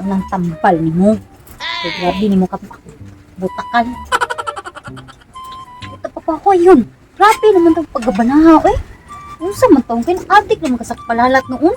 Unang tambal nimo. Kay grabe nimo ka butakan. Ito pa pa ako yun. Grabe naman tong pagkabanahaw eh. Unsa man tong kay adik naman ka sa palalat noon.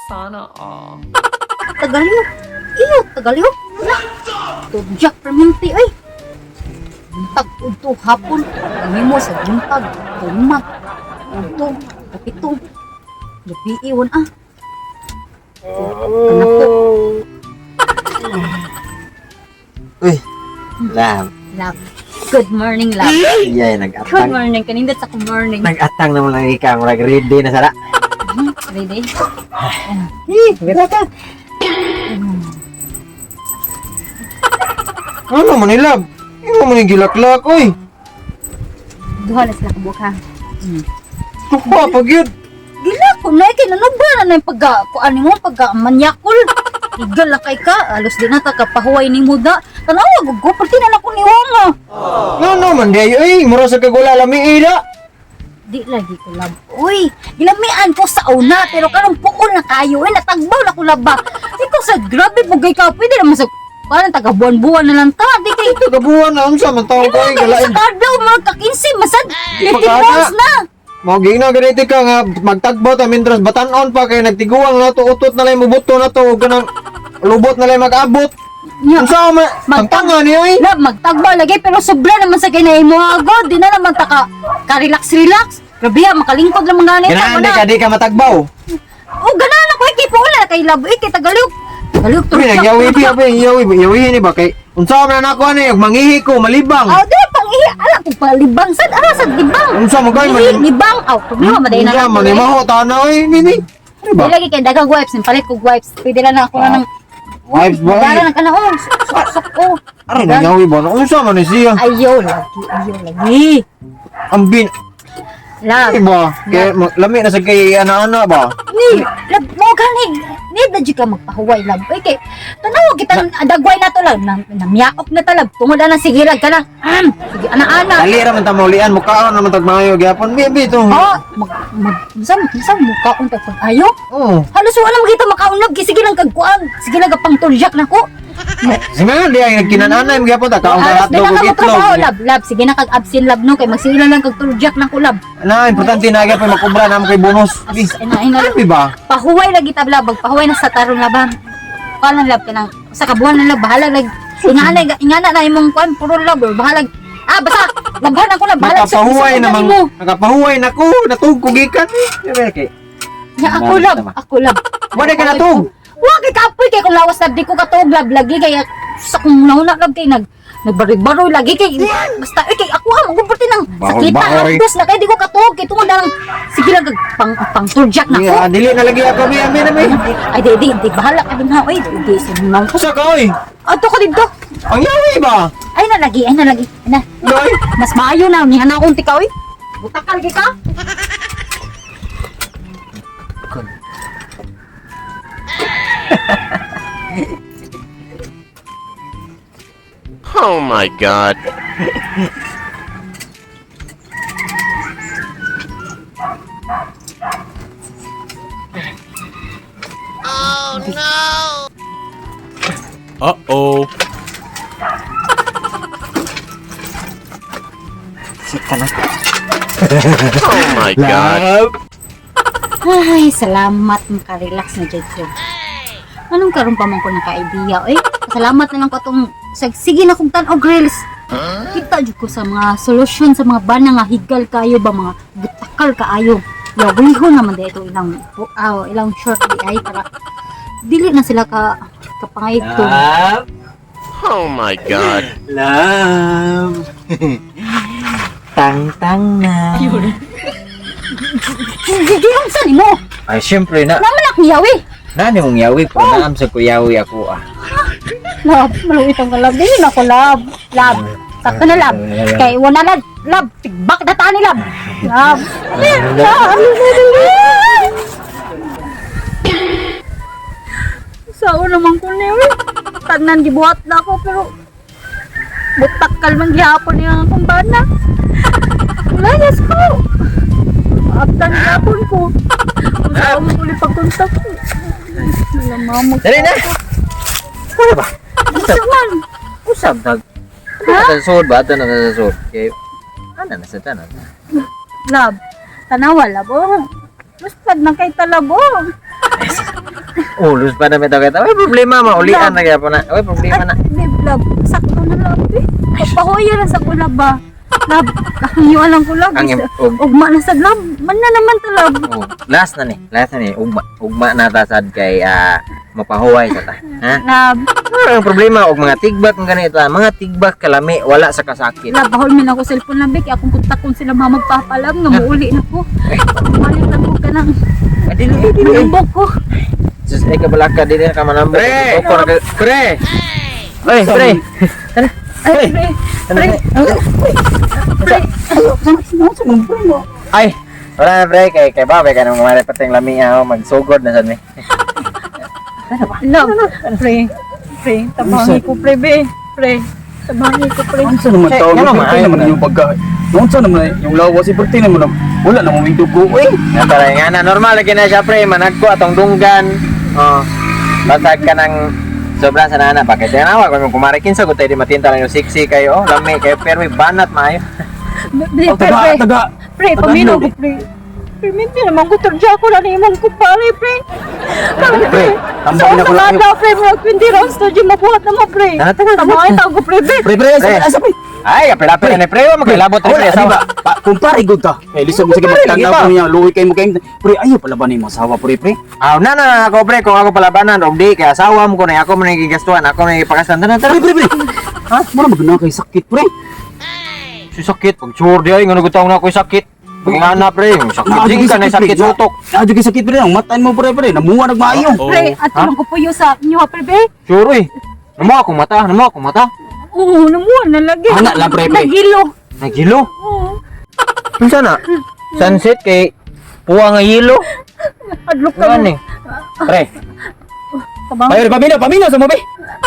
Sana all. Tagalog. Iyo, Tagalog. Wala. Tudyak perminti ay. Buntag udto hapon. Nimo sa buntag. Tumag. Udto. Kapito. Gabi iwan ah. Kanako. Uy, love. Love. Good morning, love. Yeah, Good nag-atang. morning. Kanindot sa good morning. Nag-atang naman lang ikaw. Murag ready na sala. Ready? Eh, mira ka. Ano man ni love? Imo man ni gilaklak, oy. Duha na sila kabuok ha. Tupa pag yun. Gila ko na kay nanubra na na yung pagka kuan nimo pagka manyakol. Igal na kay ka, alos di na ta kapahuway ni muda. Tanawa gud ko perti na nako ni Wama. No, no man di ay, mura sa kagula lami ila. Di lagi ko lab. Uy, gilamian ko sa una pero karon puon na kayo eh natagbaw na ko laba. Ikaw sa grabe bugay ka pwede naman sa parang taga buwan-buwan na lang ta. Di kay Tagabuhan na unsa man tawo ko ay kay galain. sa kadlaw mga ka-15 masad 50 Pagkana. pounds na. Mao gina ganito ka nga magtagbo ta mintras batan-on pa kay nagtiguang na to utot na lang mubuto na to ug kanang lubot na lang mag-abot. Nya. Unsa man tangtanga ni oy. Lab, magtagbaw lagi pero sobra naman sa kinay mo agod. Di na naman ta ka, ka-relax relax. Grabe ah, makalingkod lang mga neta. Ganahan di ka di ka matagbaw. Oh, ganahan ako eh, kay Paula kay lab eh, kay Tagalog. Tagalog Uy, nagyawi bi abi, yawi, yawi ni ba kay unsa man na nako ani ug mangihi ko malibang. Oh, di pang ihi ala ko palibang sad ara sad libang. Unsa man kay Ihi, man libang. Aw, problema maday na. Unsa man ni maho ta na oy nini. Ano ba? Di lagi kay daghang wipes, palit ko wipes. Pwede lang na ako na ng Wipes ba? Dara na kana oh, sok sok oh. Aray nagyawi ba na unsa man ni siya? Ayaw lagi, ayaw lagi. Ang bin Love. Di ba? Kay lami na sa kay ana-ana ba? Ni, lab mo gani. Ni da jud ka magpahuway lab. Oy kay tanaw kita dagway na to lang namiyaok na talab. Tungod ana sige lag kana. Sige ana-ana. Dali ra man ta maulian mukaon naman tag maayo gyapon. Bi bi to. Oh, mag mag unsa unsa mukaon ta pag-ayo? Oh. Halos wala man kita makaon lab, sige lang kag kuan. Sige lang kag pangtulyak nako. Si mga di ay nagkinananay gyapon ta kaon ka Halos di hotdog na ug ka itlog. motrabaho lab, lab sige na kag absent lab no kay magsila lang kag tulyak nako lab. Na importante na gyapon makubra na mo kay bonus. Bi. Ina ina Di ba? Pahuway lagi ta lab, pahuway na sa taron laban. Kuan lang lab kanang sa kabuhan na lab bahala lag ingana ingana na imong kuan puro lab or bahala. Ah, basta labhan ako na bahala Nakapahuway namang nakapahuway na ko natug ko gikan. Di ba kay? Nya ako lab, ako lab. Wala ka natug. Wa kay kapoy kay kung lawas lab di ko katuog lab lagi kay sa kung nauna lab kay nagbaroy-baroy lagi kay basta eh, kay ako ah magumporte nang sakita Baroy-baroy. hapdos na kay di ko katuog kay tungod na lang sige lang kag pang pang turjak na ko. Yeah, dili na lagi ako bi ami na bi. Ay di di di bahala ka dun ha oy di di sa ko. Usa ka oy. Adto ka dito. Ang yawi ba? Ay na lagi, ay na lagi. Ay na. Doy. Mas maayo na niya na akong tikaw eh. Butakal lagi ka. Oh my God. Uh-oh. Sika na. Oh my God. Love. Ay, salamat makarelax na jud ko. Anong karon pa man ko naka-idea eh? Salamat na lang ko atong sige na kong tan-og reels. Kita jud ko sa mga solusyon sa mga bana nga higal kayo ba mga butakal kaayo. Yawihon naman di ito ilang ilang short di ay para dili na sila ka kapangayto. Love. Oh my God. Love. Tang tang na. Gigilong sa nimo. Ay syempre na. Naman ak niyawi. Nani mong yawi po naam sa kuyawi ako ah. Love, maluit ang love. Dili na ko love. Love. Sakto na love. Kay wala na love. Tigbak na ta ni love. Love. Love. Sao naman ko niyo. Tanan gibuhat na ako pero butakal man gihapon niya akong bana. Layas ko. Maabtan gihapon ko. Ang sao mo ulit pagkontak ko. Wala, mama. Dali na. Wala ba? Unsa man? Usab tag. Ha? Sa sud ba ato na sa sud? Kay ana na sa tanan. Love. Tanawa, love. Oh. Luspad na kay talab, oh. Oh, lus pa na may tawag. Ay, problema maulian na gyapon na. Ay, problema na. Ay, babe, love. Sakto na, love, eh. Papahuya lang sa kulab ba? Love, ang lang ko, love. Ang Ugma na sa love. Man na naman to, love. Oh, last na ni. Last na ni. Ugma, ugma na ta sad kay mapahuway sa ta. Ha? Love, Ano ang problema og mga tigbak ng ganito, mga tigbak kalami wala sa kasakit. love, bahol man ako cellphone lang, kaya akong kontakon sila mama magpapalam nga muuli na ko. Balik na ko ka nang Ah, dili eh, dili. eh. manambok ko. Sus, ay kabalaka dili na ka manambok. Pre! Oko na ka. Pre! Oy, pre. Ay, pre, pre, pre. Ay, wala na pre kay kay babay ka nang mare pating lami ah, magsugod na sad mi. Love, pre, pre, tabangi ko, pre, be, pre, tabangi ko, pre. Unsa naman Eh, tao, ngano no, maayo naman na? yung pagka. Unsa naman yung lawas si Bertie naman wala na may dugo eh. Nga tara nga na normal lagi na siya pre, managko atong dunggan. Oh. Basag ka ng sobrang sa nana pa kay tanawa kung kumare kinsa gud di matinta lang yung siksi kayo oh, lami kayo pero may banat maayo. Pre, Oh, pre, taga, pre, taga. pre, paminaw ko, pre. Pre, minti naman ko, turdya ko lang imong kumpare, pre. Pre, Pre, sa tambay na ko sa lang. kada, pre, mga 20 rounds na dyan, mabuhat na mo, pre. Tara, tara, tara. Tabangi tao ko, pre, be. Pre, pre, Pre. asa asa pre. Ay, kapilapil na ni pre, wa magkilabot Wala, pre di asawa. ba? Pa, kumpare gud ka. Eh, lisod mo sige Kumpare, magtanaw lagi ba? ko niya, luwi kay mo kay. Pre, ayo pala ba ni mo asawa pre, pre? Aw na na na ako pre, kung ako palabanan og di kay asawa mo ko na ako man gigastuhan, ako man gipakaslan. Tara, tara. Pre, pre, pre. Ha? Mura magna kay sakit pre. Si sakit pag sure di ay ngano gud na ako'y sakit. Nga na pre, sakit Naa, jing jud ka na sakit pre. sutok. Naa jud kay sakit pre, ang matan mo pre, pre, namuha nagmaayo. Pre, at tulong ko puyo sa inyo, ha, pre, be. Sure eh. Namo akong mata, namo akong mata. Oo, namuha na lagi. Ana lang, pre, pre. Nagilo. Nagilo. Oo. Unsa na? Sunset kay puwa nga yelo. Adlok ka Ano mo. eh? Pre, Tabangi. bayo pamina, pamina sa mo be.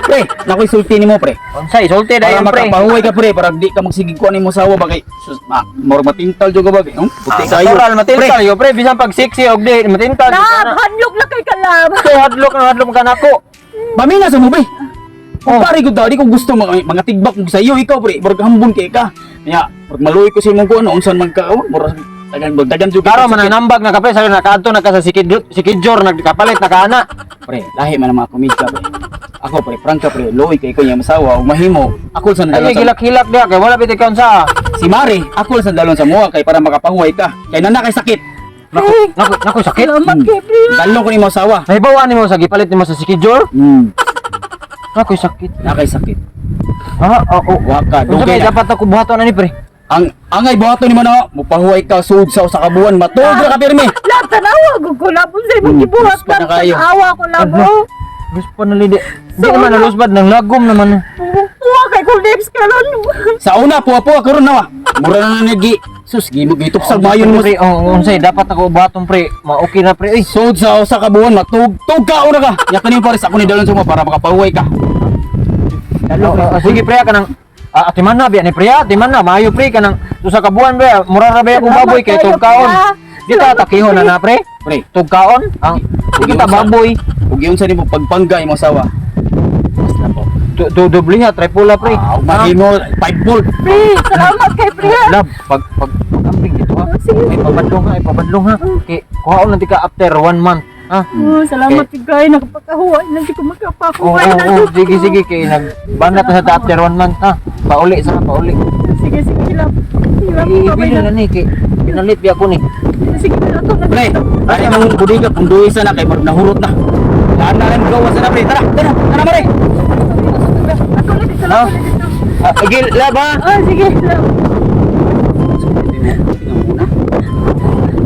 Pre, nakoy sulti nimo pre. Unsa isulti Para dayon pre. makapahuway ka pre, para di ka magsigig kuan nimo asawa ba kay sus, ma, murag matintal jud ka ba kay. Puti kayo. Natural matintal yo pre, bisan pag sexy og di matintal. Lab, hadlok na kay kalab. Kay hadlok na hadlok ka nako. Pamina sa mo be. Kumpare ko dali kung gusto mga, mga tigbak kung sa iyo ikaw pre, murag hambon kay ka. Nya, murag maluoy ko sa imong kuan unsan man ka oh, murag dagan dagan jud ka. Karon mananambag na kape sa nakaadto na ka sa sikid sikidjor nagkapalit na kaana. Pre, lahi man ang mga komedya pre. Ako pre, prangka pre, luoy kay ko niya masawa ug mahimo. Ako sa Ay dalon sa gilak-hilak diha kay wala piti kaon sa. si Mari, ako sa dalon sa muha kay para makapahuway ka. Kay nana kay sakit. Nako, nako, nako sakit. Salamat kay pre. Dalon ko nimo asawa. Nahibawan nimo sa gipalit nimo sa sikidjor? Nako sakit. Na kay sakit. Ha, oo. Wa ka, Unsa dugay may na. dapat ako buhaton ani pre? Ang angay buhaton nimo na, mupahuway ka sud sa usa ka buwan, matuog ra ka pirmi. Lab, tanawa ko ko lab. Unsa imong gibuhat luspa na lab. kayo. Tanawa ko lab. Oh. Gusto na lidi. Di naman nalusbad nang lagom naman. Puwa kay ko lips karon. Sa una puwa-puwa karon na wa. Mura na na nagi. Sus, gimo gitupsag mayon mo. Pre, oh, unsay dapat ako buhaton pre. Ma-okay na pre. Uy, Sud sa usa ka buwan, matug tug ka una ka. Nya kani pares ako ni dalon sa mo para makapahuway ka. Oh, oh, sige pre kanang atiman na biya ni pre, atiman na maayo pre kanang usa ka buwan pre, mura ra ba akong Salamat baboy kay kayo, tugkaon. pre. Di ta takihon na na pre. Pre, Tugkaon ang di kita baboy. ug yun sa nimo pagpangga imong asawa. Basta po. Du Dubliha tripula pre. Ah, ug mahimo 5 volt. Pre, salamat kay pre. ha. Lab pag pag pag-amping dito ha. Sige. Ay pabadlong ha, ay pabadlong ha. Kay kuhaon na ti ka after one month ha. Oh, salamat kay kay nakapakahuwa na di ko Oo, makapahuwa. oo, oo. Sige, sige kay nagbanat na sa ta after one month ha. Pauli sa pauli. Sige, sige lab. Sige, lab. Babay Ibili na. na ni kay pinalit biya ko ni. Sige, ato na. Pre, ay mong budiga kung duwi sa na kay murag nahurot na. Laan na rin gawa sa na pre. Tara, tara, tara mare. Ako na dito, Ha? ako na dito. Ah, Gil, lab ha. Ah, sige, lab.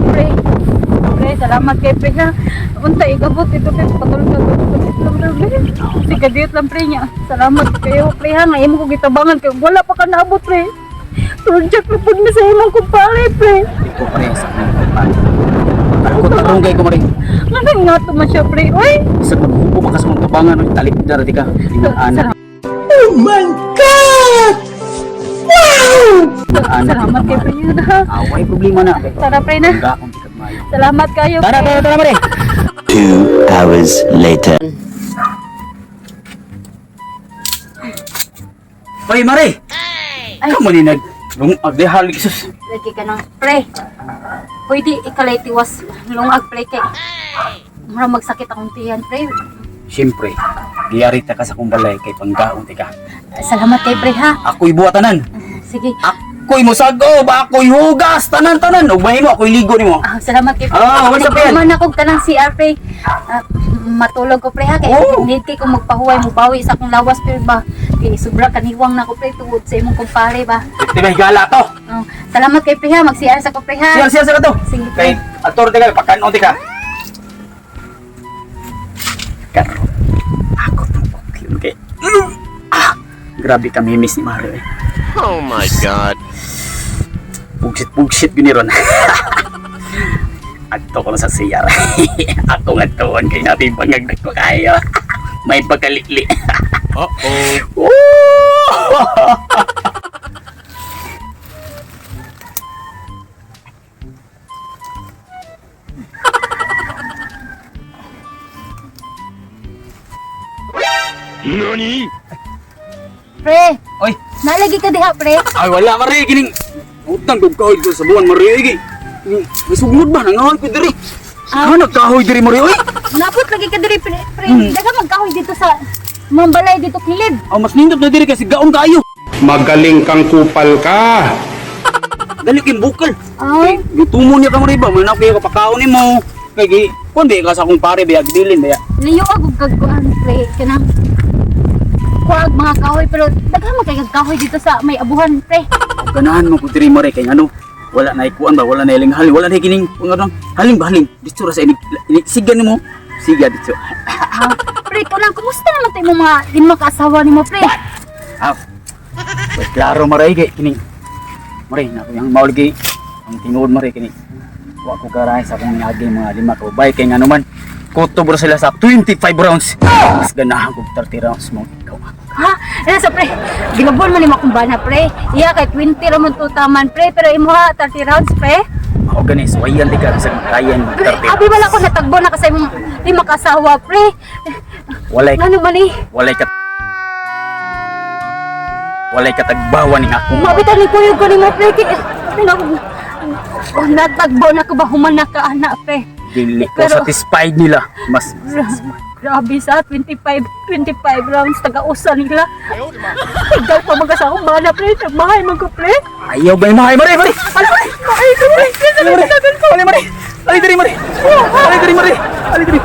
Pre, pre, salamat kay pre ha. Unta igabot ito kay patulog ka ko. Sige, diot lang pre niya. Salamat kayo pre ha. Nga imo ko gitabangan kay wala pa ka naabot pre. Project na pud mi sa imong kumpare pre. Ko pre sa kumpare. Ako tarong kay ko mare. Nga nga to man siya pre. Oy. Isa pag hupo pa ka sa mong tabangan, oy, talik dara di ka. Ingon ana. Salamat. Oh my God! Wow! Salamat kay pre ha. Away problema na. Tara pre na. Gakong tikad mayo. Salamat kayo Tara, pre. tara, tara mare. 2 hours Hours later. Oy, Mare. Ay. Kamu ni nag lungag di halik sus. Lagi ka ng pre. Pwede ikalay tiwas lungag pre kay. Mura magsakit akong tiyan pre. Siyempre, giyari ta ka sa kong balay kay pangkaon ti ka. Salamat kay pre ha. Ako'y buhatanan. Sige. Ako'y mosagob, ako'y hugas, tanan-tanan. Ug mahimo ako'y ligo nimo. Ah, salamat kay pre. Ah, what's up, yan? Man akong tanang CR pre. Ah, matulog ko pre ha kay Oh. need kay kung magpahuway mo bawi sa akong lawas pre ba. Kay sobra kaniwang na ko pre tungod sa imong kumpare ba. Di ba higala to? Oh, salamat kay pre ha, mag CR sa ko pre ha. Siya siya sa to. Sige, pre. Kay ator ti ka, pagkanon ti ka. Karon ako tong okay. Okay. Ah, grabe kami miss ni Mare. Eh. Oh my god. Pugsit-pugsit yun ni Ron. Adto ko na sa CR. Ako nga tuon kay natin pangagdag ko kayo. May pagkalikli. Uh-oh. Woo! Pre, Oy, nalagi ka diha pre. ay wala mare kining utang kog kahoy ko sa buwan mare oy. May sugnod ba nangahoy ko diri. Ah, nagkahoy diri mare oy. Napot lagi ka diri pre. Pre. Daghang magkahoy dito sa Mambalay dito kilid. Aw mas nindot na diri kasi gaon kaayo. Magaling kang kupal ka. Dali kay bukal. Ay, Gitumo niya ka mare ba man ako kapakaon nimo. Kay gi kun di ka sa akong pare biya gbilin biya. liyo ako gagkuan pre kanang kuag mga kahoy pero daghang man kay kahoy dito sa may abuhan pre. Ganahan mo ko diri mare kay ngano wala na ikuan ba wala na iling haling wala na kining kung ano haling ba haling dito ra sa inig inig siga nimo siga dito. Ah, pre, kulang kumusta naman tayo mga lima ka asawa nimo pre? Ah. Wait, klaro mare kay kining mare na yang maulgi ang tinuod mare kini. Wa ko garahe sa akong niagi mga lima ka babae kay ngano man kutob ra sila sa 25 rounds. Mas ganahan ko 30 rounds mo ikaw ako. Ha? Eh sa pre, ginabon man nimo akong bana pre. Iya kay 20 ra man tutaman pre, pero imo ha 30 rounds pre. Mao gani suwayan di ka sa kayan mag Pre, 30. abi wala ko natagbo na kasi imong lima ka asawa pre. Walay Ngano man eh? walay katagbawan ning akong Mabitan ni kuyog ko nimo pre kay tinag oh, natagbo na ko ba human na ka ana pre. Dili ko Pero- satisfied nila. Mas Grabe sa 25 rounds taga-usa nila. Tigal pa mga sa akong bana pre, nagmahay man ko pre. ayaw ba mahay mare mare. Ala, mahay ko pre. Mare mare. Mare mare. Ali diri mare. Ali diri mare. Ali diri.